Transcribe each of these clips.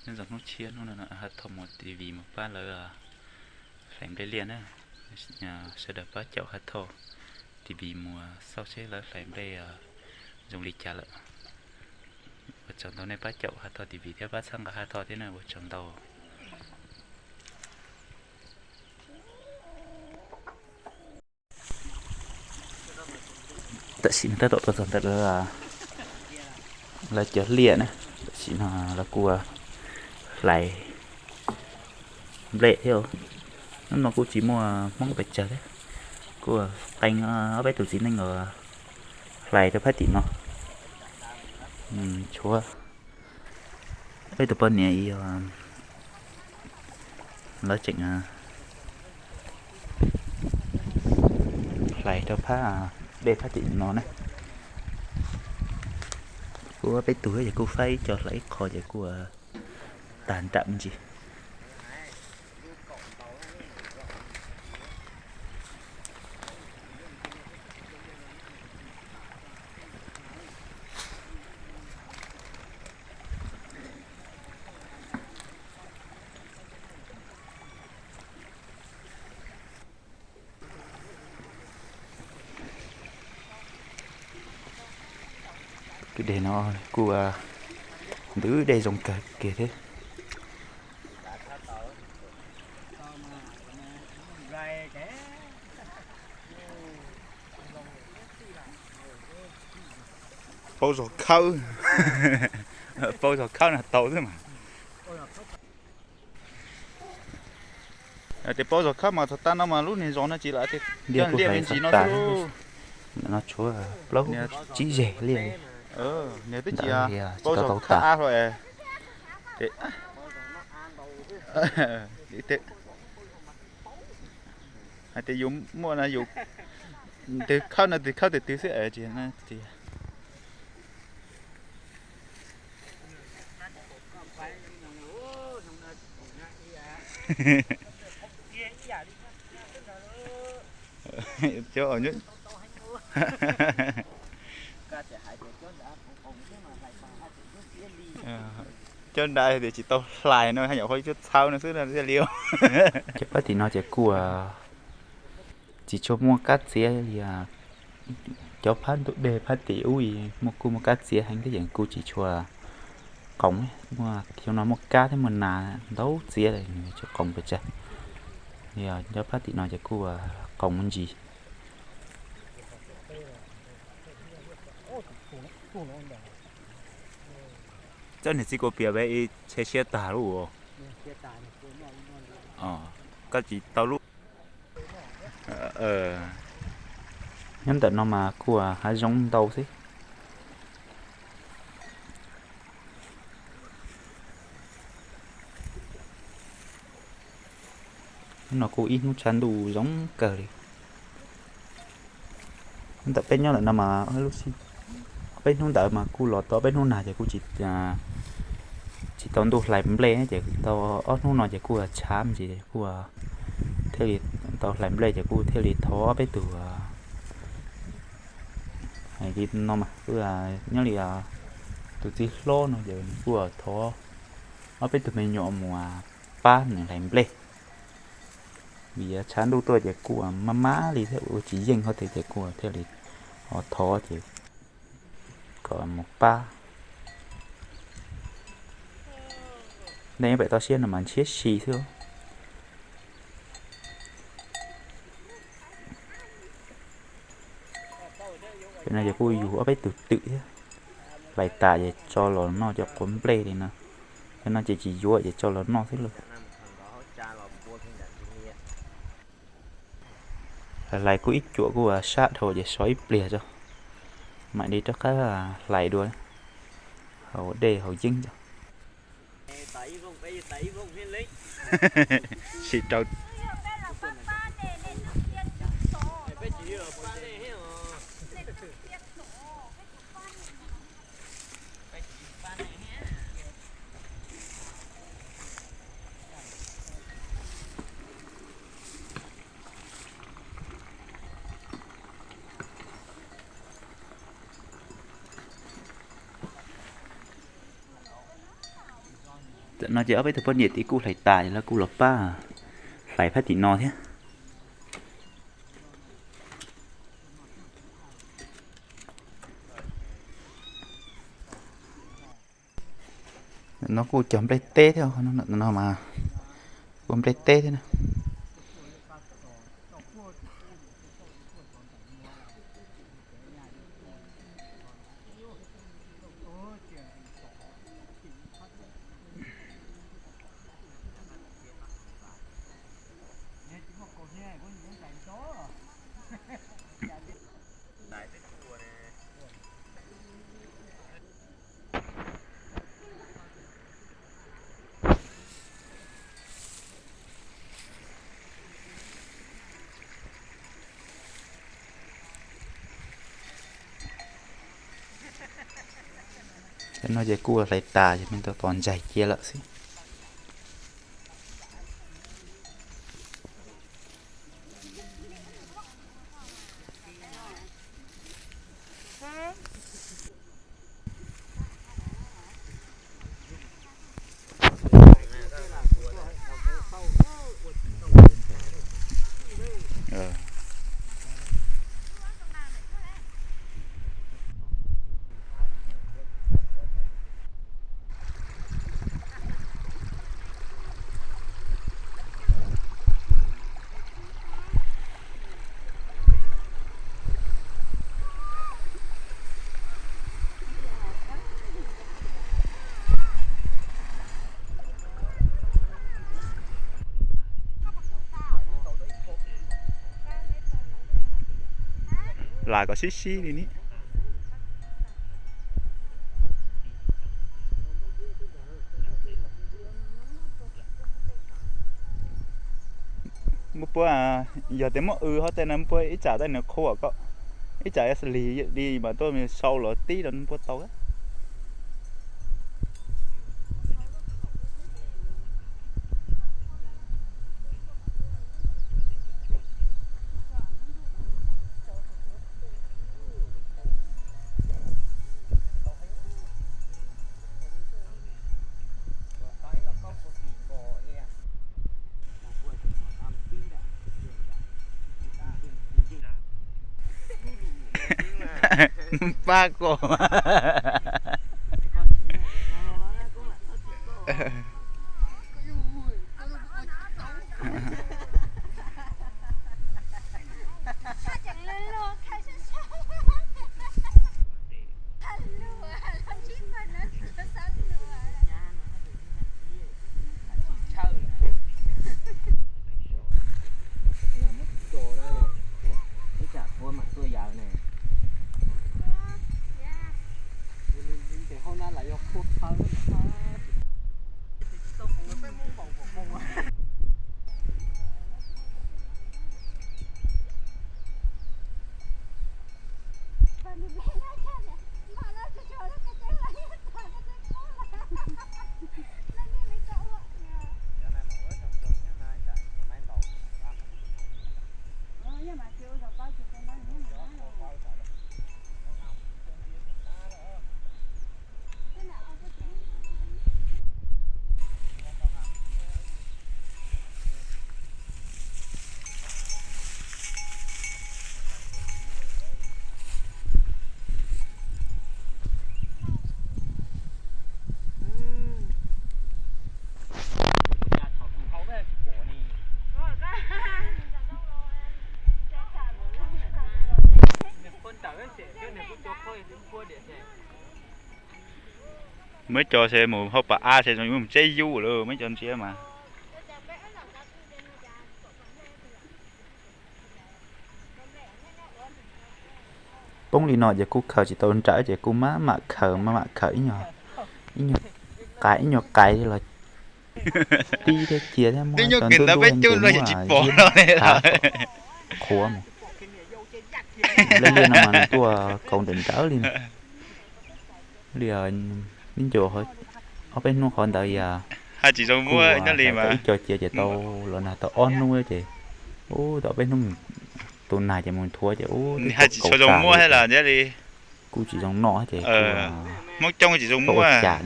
Nyob zoo hnub tshiab hnub no Haj Thoj mus TV mus pab lawv hlais nplej liaj na. Sawv daws pab caum Haj Thoj TV mus xauj seb lawv hlais nplej zoo li cas lawm. Ua tsaug ntau nej pab caum Haj Thoj TV thiab pab txhawb nqa Haj Thoj thiab na, ua tsaug ntau. Tam sim no tab tom tuaj txog ntawm lawv cov liaj na, tam sim no lawv kuj hlais nplej thiab. Hnub no kuj tsis muaj Hmoob pes tsawg thiab, kuj qee ob peb tus txiv neej los hlais rau phab tim no. Tshuav peb tus poj niam lawv tseem hlais rau phab dej phab tim no na. Kuj peb tug ces kuj faib ib co hlais ib qho ces kuj tag nram me ntsis. Tus dej no kuj ntws dej zoo kawg kiag thiab. Paub zog khawb, paub zog khawb no tau xwb mas. Tes paub zog khawb mas thaum tas no mas lub niag zos no tsis lam tias liaj me ntsis no xwb. No tshuav plaub tsib zeg liaj. Niag twb tsis paub zog khawb av hlo. Hais tias yus muaj no yus tus khawb no tus khawb tus twg xwb es. Cov nrad tias tsis tau hlais no, nyuam qhuav ib cuab txhawb no xwb thiaj li. Cov phab tim no ces kuj tsis tshua muaj kab txiav li. Cov phab ntug dej phab tim ub muaj kuj muaj kab txiav heev thiab ces kuj tsis tshua qoom. Muaj xyoo no muaj kab thiab muaj nas ntau txiav, tsis qoom pes tsawg. Cov phab tim no ces kuj qoom me ntsis. Txoj niag txiv kuv piav peb ib tsheb siab tag lub. Koj tsis tau lub. Nyob ntawm no mas kuj hav zoov ntau xwb. Hnub no kuj ib hnub tshav ntuj zoo kawg li. Ntawm peb nyob lawm no mas lub sij, peb hnub ntawd mas kuj los tau peb hnub nag ces kuj tsis tau ntuj hlais nplej ces tau ob hnub no ces kuj tshav ntsis kuj thiaj li tau hlais nplej ces kuj thiaj li thov ob peb tug. Hais li no mas nyob li tus txiv hlob no ces kuj thov ob peb tug me nyuam mus pab nws hlais nplej. Vim tshav ntuj tuaj ces kuj maj mab li thiab ua tsis yeej hov twg ces kuj thiaj li ho thov ces kom mus pab. Dej nyob pem toj siab no mas ntshiab si xwb. Pem no ces kuj yug ob peb tug twm thiab, hlais tas ces tso los noj cov quav nplej li no. Cov no ces tsis yuav ces tso los noj xwb lauj. Hlais kuj ib cuam kuj sab dhau ces so ib pliag tso, mam li rov qab hlais dua, haus dej haus yeeb tso. Sim rau. Tam no ces ob peb tug poj niam tid kuj hlais tas ces lawv kuj los pab hlais phab tim no thiab. No kuj cog nplej teb thiab, no mas kuj nplej teb thiab na. Cov no ces kuj hlais tas ces me ntau tos ntsaig cia lawm xwb. Lam kom sib sib li ni. Muab puab, yog tias muab w hov tej no muab puab ib tsam tej nws qhuav ko, ib tsam lig li mas tuaj sau los tib rau puab tau. Pab ko. Muaj ib co se mus hauv pas av se zoo li mus tseb yub lawm, muaj ib co ntsia mas. Poob li no ces kuj khaws tsis tau nrawm ces kuj maj mam khaws maj mam khaws ib nyuag, ib nyuag qais ib nyuag qais los tib thiab cia thiab muab cov ntub ntub ces muab ziab qhuav mus. Liaj liaj no mas nws tuaj kaus nrawm nrawm li na. Li ib ncu ob peb hnub qhov ntawd yog hais tsis zoo muab nyob li mas ib co cia ces tau los nag tau ob hnub ces ub tau peb hnub tus nag ces mus thuav ces ub hais tsis zoo muab thiab los nyob li kuj tsis zoo noj ces Hmoob coob tsis zoo muab cas.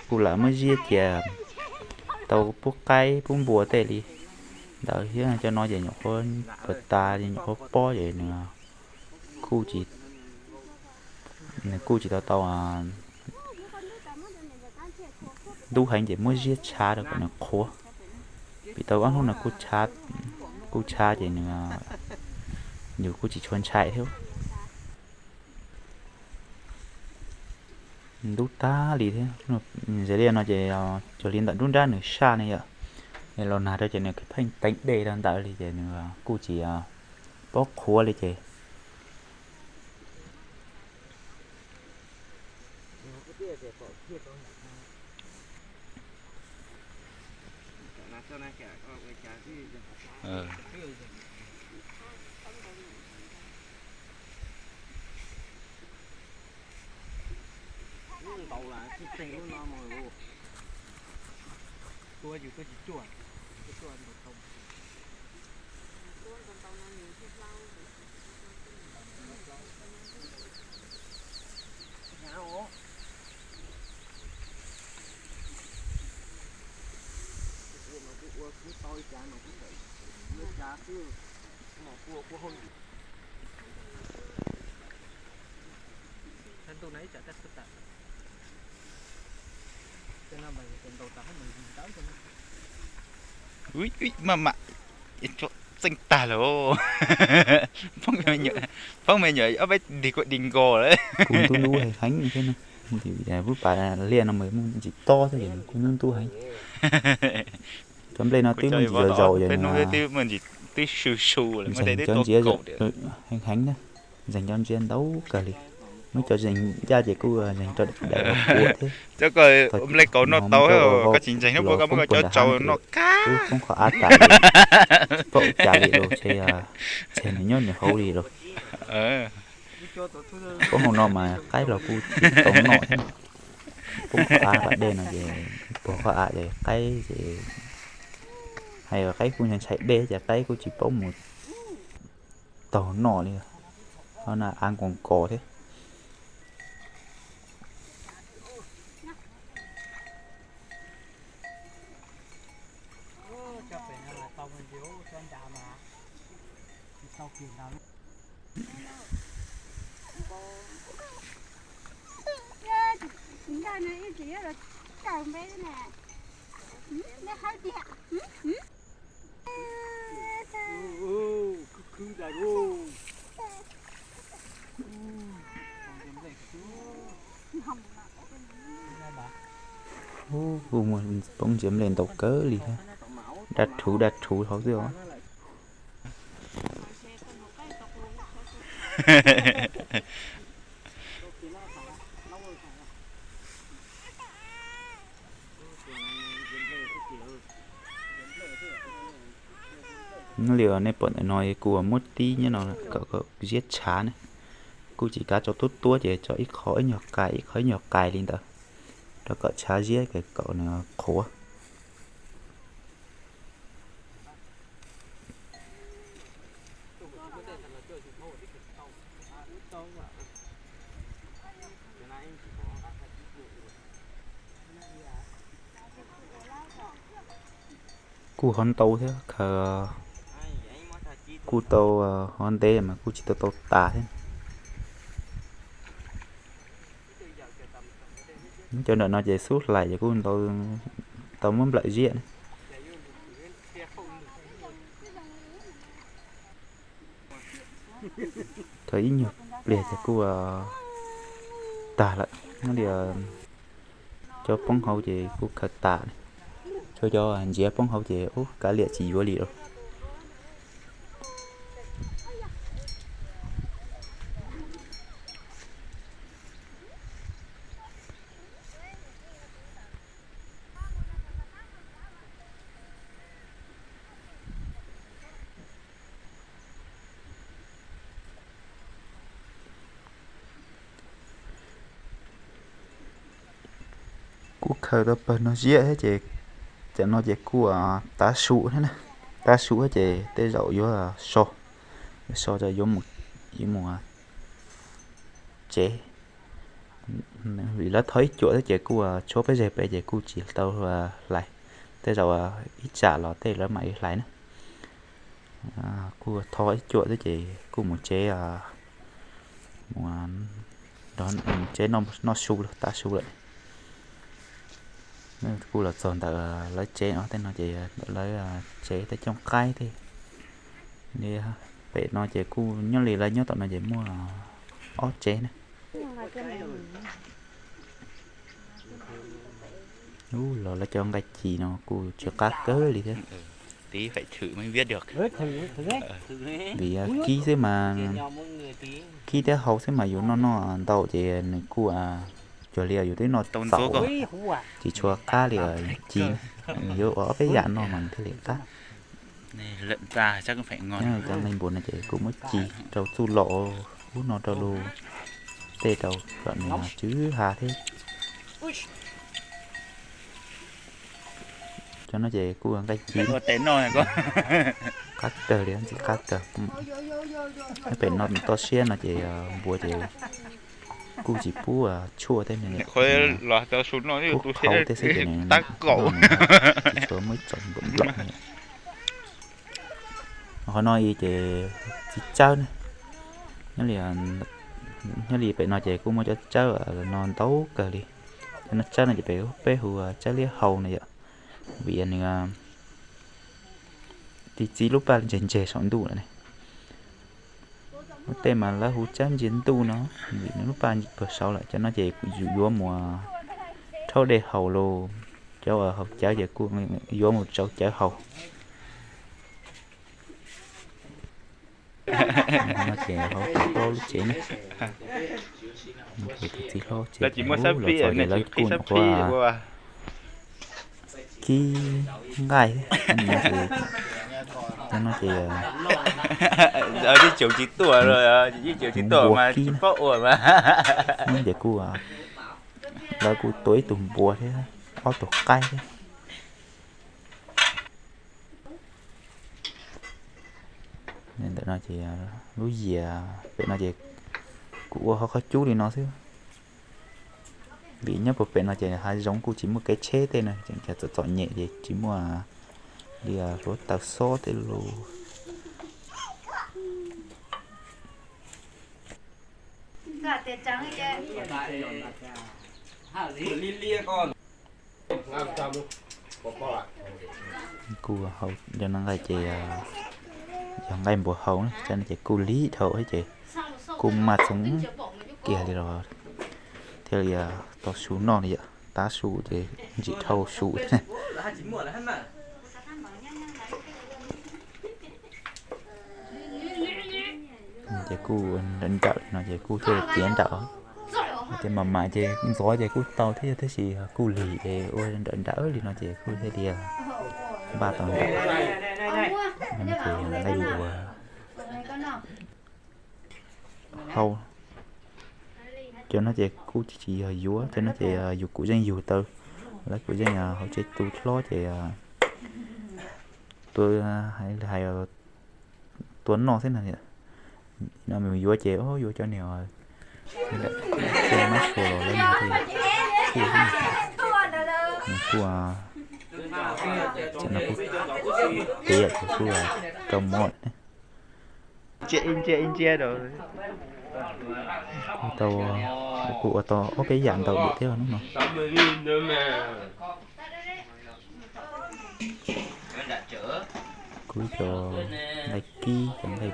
Kuj lam muab ziab cia tau pub qaib pub npua tej li ntawd thiab. Cov no ces nyuam qhuav pov tas, nyuam qhuav pob ces nws kuj tsis, nws kuj tsis tau tau ntub heev ces muab ziab tshav rau kom nws qhuav. Vim tau ob hnub no kuj tshav ces nws, yus kuj tsis tshua ntshai thiab. Ntub tag li thiab. Ze liaj no ces cuag li ntawm nruab nrab nws saj ne yom, los nag rau ces nws pheej teev dej rau ntawd li ces nws kuj tsis paub qhuav li ces Maj mam txeej tag lawm. Poob me nyuam ob peb dig kuj dig nkaus lawm. Kuj ntub ntub heev heev thiab no. Lub pas liaj no mas muaj ntsis tob thiab ces kuj ntub ntub heev. Cov nplej no twb muaj ntsis zaus zaus ces twb su su lawm, ntseeg cov ntsia heev heev na. Ntseeg cov ntsia ntau kawg li. Muab cov ntseeg ncaj ces kuj ntseeg rau daim ua pua thiab. Cov nplej kaus noj tau, koj tsis ntseeg no puas, koj muab cov tsau noj kab. Poob qhov av tas li, tsis paub ua cas li los, ntshe nws nyob nws hauv li los. Poob hauv no mas qaib los kuj tsis tau noj thiab. Poob qhov av pas dej no ces, poob qhov av ces qaib ces, hais qaib kuj ntshai dej ces qaib kuj tsis paub mus taug noj li. Qhov no av nkaus nkaus thiab. Kuj muaj poob ntsia nplej ntau kawg li thiab. Dab rhuv dab rhuv hauv xwb os. Li nej pom ntawm no kuj muab tib nyob no kom ziab tshav ne. Kuj tsis kav tso tuab tuab ces tso ib qho ib nyuag qais ib qho ib nyuag qais li ntawd, rau kom tshav ziab kom nws qhuav. Kuj hov ntau thiab, khaws kuj tau hov ntev mas kuj tsis tau tau tas thiab. Cov ntawm no ces xub hlais ces kuj tau muab nplawm ziab ne. Thaum ib nyuag pliag ces kuj tag lawm, li cov poob hauv ces kuj khaws tas, tshuav cov ntsiav poob hauv ces ub kav liam tsis yuav li lawm. Kuj khaws tau pawg no ziab thiab ces, cov no ces kuj tav su thiab na, tav su thiab ces tej zaum yuav so, yuav so yuav mus tsev. Vim lawv tho ib cuam thiab ces kuj tshuav peb zeg pem ces kuj tsis tau hlais, tej zaum ib tsam los tej lawv mam li hlais na. Kuj thov ib cuam xwb ces kuj mus tsev, mus tsev noj su lawm, tav su lawm. Kuj los txog ntawm lawv tsev no, tej no ces ntawm lawv tsev tej cooj qaib tej. Pem no ces kuj nyob li lawv nyob tom no ces muaj ob tsev na. Ub, los lawv cov nqaij ci no kuj tsw qab kawg li thiab. Vim kib xwb mas, kib thiab hau xwb mas yus noj noj ntau ces nws kuj cuag li yus twb noj txaus, tsis tshua qab li ci. Yuav ua ob peb yam noj mas nws thiaj li qab. Cov nqaij npua no ces kuj muab ci rau txuj lom ub no rau lub tej rau kom nws tsw ha thiab. Cov no ces kuj nqaij ci, qab kawg li, ntxim qab kawg. Pem no toj siab no ces npua ces kuj tsis pub tshuaj thiab, pub qhauv tej xwb ces nws tsis tshua muaj ib txoj nplaum nplaum. Qhov no i ces txiv tsawb ne, nyob li pem no ces kuj muaj cov tsawb no ntau kawg li. Cov no tsawb no ces peb hu tsawb liab hau no yom, vim nws tib txiv lub paj ntseg ntseg saum ntuj lawm ne. Ua tej mas lawv hu tsawb ntsia ntuj no, vim nws lub paj puag saud lawm. Cov no ces kuj yuav mus rhaub dej haus los, cov uas haus cawv ces kuj yuav mus tsau cawv haus. No ces hauv tus hlob lub tsev ne, tus txiv hlob tsev los txog ces lawv kuj nyuam qhuav kib nqaij. Cov no ces yeej tsis tuaj, yeej tsis tuaj mas tsis paub ua mas. Ces kuj, lawv kuj tua ib tug npua thiab ob tug qaib thiab. Ntawm no ces lub yias pem no ces kuj ua hauv qhov cub li no xwb. Vim nyob puag pem no ces hav zoov kuj tsis muaj kev tsheb tej no, tseem cov txom txom nyem ces tsis muaj li hluav taws xob tej lus. Kuj hau cov no nqaij ces yog nqaij npua hau na, ces kuj lig dhau ces kuj maj txoov kiag li los thiaj li tau su noj li yom. Tav su ces ntsim dhau su thiab. Ces kuj nrawm nrawm li no ces kuj thiaj li tiav nrawm. Tias mas mas ces ntxov ces kuj tau thiab, tab sis kuj lig es ua nrawm nrawm li no ces kuj thiaj li npaj tau nrawm. Ces nqaij npua hau. Cov no ces kuj tsis yog yuav, cov no ces yus kuj yeej yug tau, lawv kuj yeej hauv tsev tu hlob ces tua, hais tua noj xwb na. No mus yuav ces yuav cov niag mab sua los lawv nws kuj, kuj, kuj rau mov ne. Kuj tau, kuj ua tau ob peb yam ntau diam thiab hnub no. Kuj cov nqaij kib, cov nqaij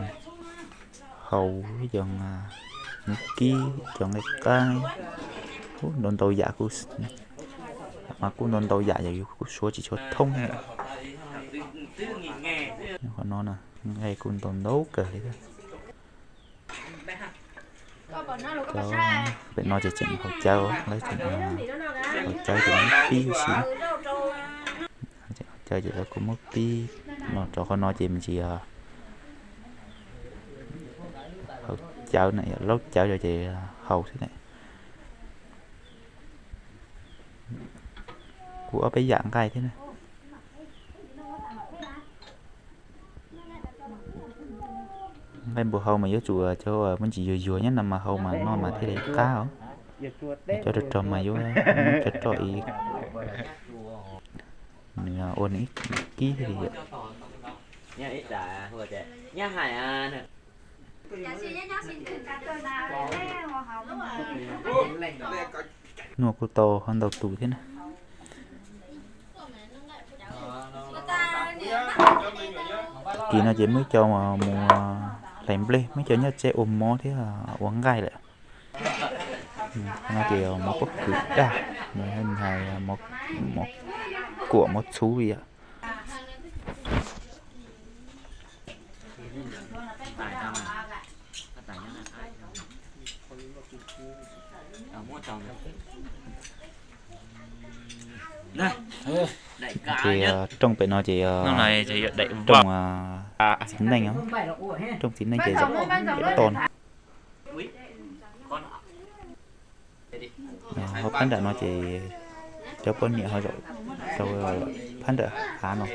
hau, cov hmuv kib, cov nqaij qab, ntau ntau yam kuj, mas kuj ntau ntau yam yus kuj suav tsis tshua thoob. Qhov no nqaij kuj ntau ntau kawg li. Cov pem no ces tseem haus cawv, lawv tseem haus cawv ces muab pib ua si. Haus cawv ces lawv kuj muab pib no rau qhov no ces me ntsis haus cawv na, laub cawv ces haus xwb na. Kuj ob peb yam nqaij thiab na. Nqaij npua hau mas yuav tsum cov muaj ntsis yuag yuag nyob no mas hau mas noj mas thiaj li qab os. Cov rog rog mas yuav muab cov roj ib Nws ua nws ib kib thiaj li yom. Nua kuj tau ho ntau tus thiab na. Tag kis no ces muaj ib co mus hlais nplej, muaj ib co nyob tsev ua mov thiab ua nqaij lawm. No ces mov pob kws daj, hais mov kuam mov txhuv yom. Ces rooj pem no ces rooj txiv neej, rooj txiv neej ces zaum pem toj no. Ho phab nram no ces cov poj niam ho zaum rau phab nram hav no,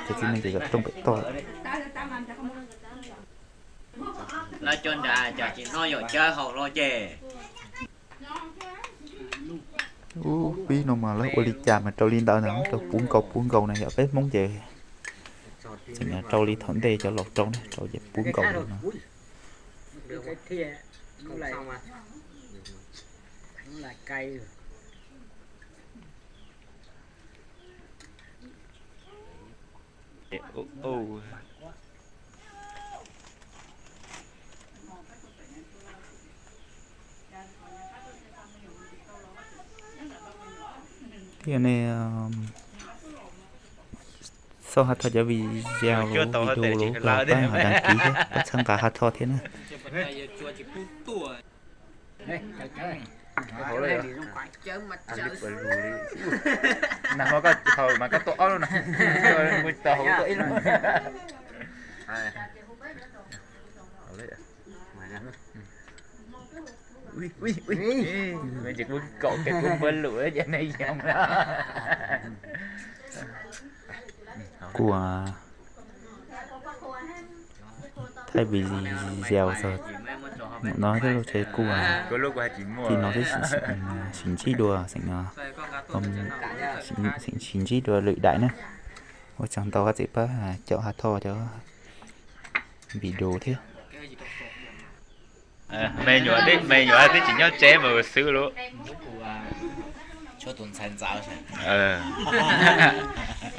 cov txiv neej ces zaum rooj pem toj. Ub, pib no mas lawv ua li cas mas rau li ntawd na, rau puv nkaus puv nkaus na, yog peb Hmoob ces tseem rau li thaum ntej cov laus rau na, rau ces puv nkaus li no. Thiab nej xav hav thoj cov video lub, video lub los pab hav đăng ký thiab pab txhawb nqa hav thoj thiab na. Kuv thaij video txog no thiab lub tsev kuj, tim no twb sim ntsib dua xeem, sim ntsib dua lwm daim na. Ua tsaug ntau koj txiv pab caum hav thoj cov video thiab. Me nyuam, me nyuam twb tsis nyob tsev mas xwb lauj.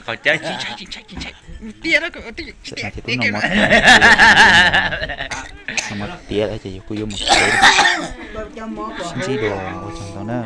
Qhov cawv tsis ntshai, tsis ntshai, tsis ntshai. Tias no ces kuj noj mov, noj mov tiav lawm ces yus kuj yuav mus tsev. Sib ntsib dua, ua tsaug ntau na.